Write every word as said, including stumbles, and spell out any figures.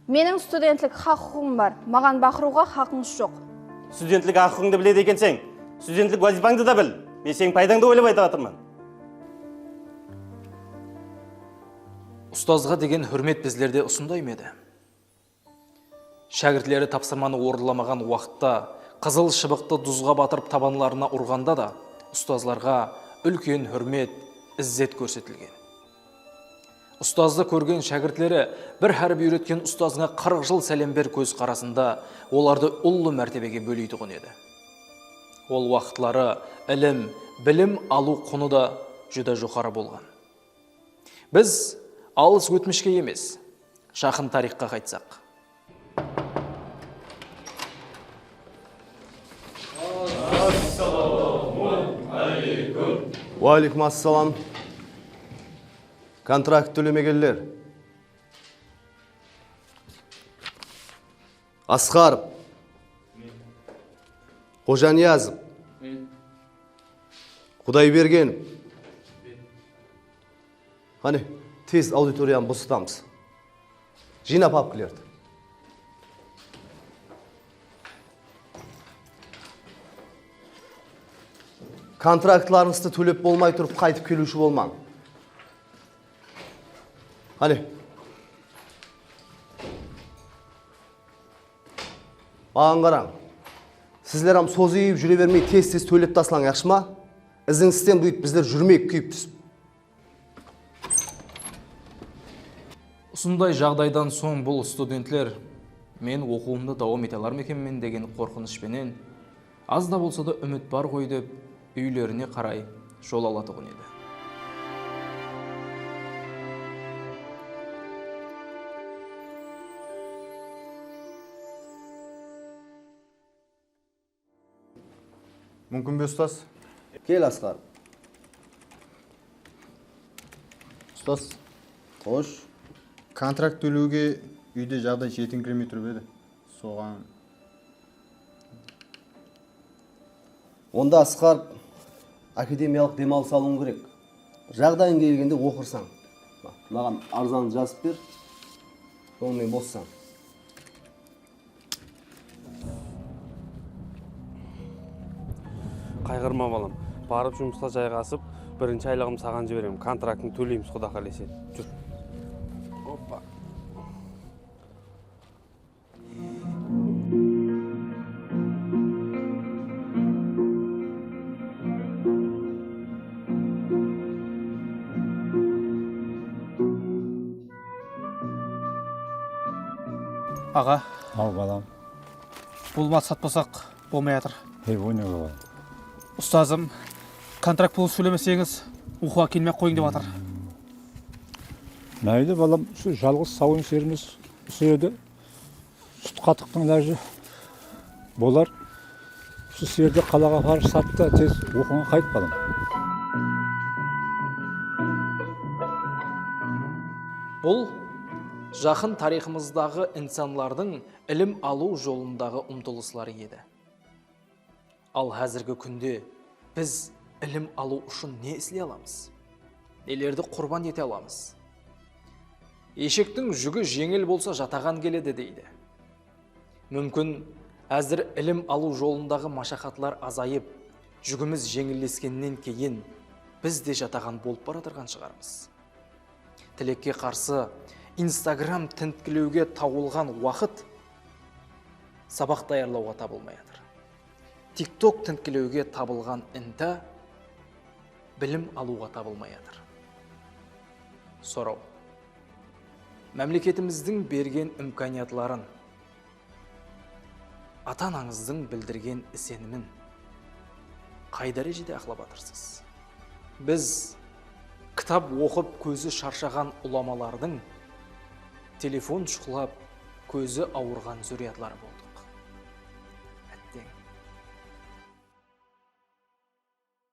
Meniń studentlik haq-huqıǵım bar. Maǵan baqırıwǵa haqıńız joq. Studentlik haq-huqıńdı biledi ekenseń, studentlik wazıypańdı da bil. Men seniń paydańdı oylap aytıp atırman. Ustazǵa degen húrmet bizlerde usınday ma edi? Shákirtleri tapsırmanı orınlamaǵan waqıtta qızıl shıbıqtı duzǵa batırıp tabanlarına urǵanda da ustazlarǵa úlken húrmet, izzet kórsetilgen. Ustazdı kórgen shákirtleri bir hárip úyretken ustazına qırıq jıl sálem ber kózqarasında olardı ullı mártebege bóleytuǵın edi. Ol waqıtları ilim, bilim alıw qunı da júdá joqarı bolǵan. Biz alıs ótmishke emes, jaqın tariyxqa qaytsaq. Wa aleykum assalam. Kontrakt tólemegenler. Asqarov. Xojaniyazov. Qudaybergenov. Qáne, tez auditoriyanı bosatamız. Jıyna papkalardı. Kontraktlarıńızdı tólep bolmay turıp qaytıp keliwshi bolmań. Qáne. Maǵan qarań. Sizler hám sozıyıp júre bermey tez-tez tólep taslań, yaqshı ma? Izińizden buyt bizler júrmeyik kúyip túsip. Usınday jaǵdaydan soń bul studentler men oqıwımdı dawam ete alar ma ekenmen degen qorqınısh penen az da bolsa da úmit bar ǵoy dep úylerine qaray jol alatuǵın edi. Múmkin be, ustaz? Kel, Asqar. Ustaz. Xosh. Kontrakt tólewge úyde jaǵday jetińkiremey turıp edi. Soǵan. Onda, Asqar, akademiyalıq dem alıs alıwıń kerek. Jaǵdayıń kelgende oqırsań. Maǵan arzandı jazıp ber. Sonıń menen bossań. Qayǵırma, balam. Barıp jumısqa jayǵasıp, birinshi aylıǵımdı saǵan jiberemen. Kontraktın tóleymiz, Quda qálese. Júr. Oppa. Aǵa. Aw, balam. Bul maldı satpasaq bolmay atır. Ey, o ne, balam? Ustazım, kontrakt pulın sóylemeseńiz, oqıwǵa kelmey-aq qoyıń dep atır. Máyli, balam, usı jalǵız sawın serimiz usı edi. Sút qatıqtıń ilajı bolar. Usı sıyırdı qalaǵa aparıp sat ta, tez oqıwıńa qayt, balam. Bul jaqın tariyxımızdaǵı insanlardıń ilim alıw jolındaǵı umtılısları edi. Al házirgi kúnde biz ilim alıw ushın ne isley alamız? Nelerdi qurban ete alamız? Eshektiń júgi jeńil bolsa, jataǵan keledi, deydi. Múmkin, házir ilim alıw jolındaǵı mashaqatlar azayıp, júgimiz jeńilleskennen keyin biz de jataǵan bolıp baratırǵan shıǵarmız. Tilekke qarsı, Instagram tintkilewge tawılǵan waqıt sabaq tayarlawǵa tabılmay atır. TikTok tintkilewge tabılǵan inta bilim alıwǵa tabılmay atır. Soraw. Mámleketimizdiń bergen imkaniyatların, ata-anańızdıń bildirgen isenimin qay dárejede aqlap atırsız? Biz kitap oqıp kózi sharshaǵan ulamalardıń telefon shuqlap kózi awırǵan zúrriyatları boldıq.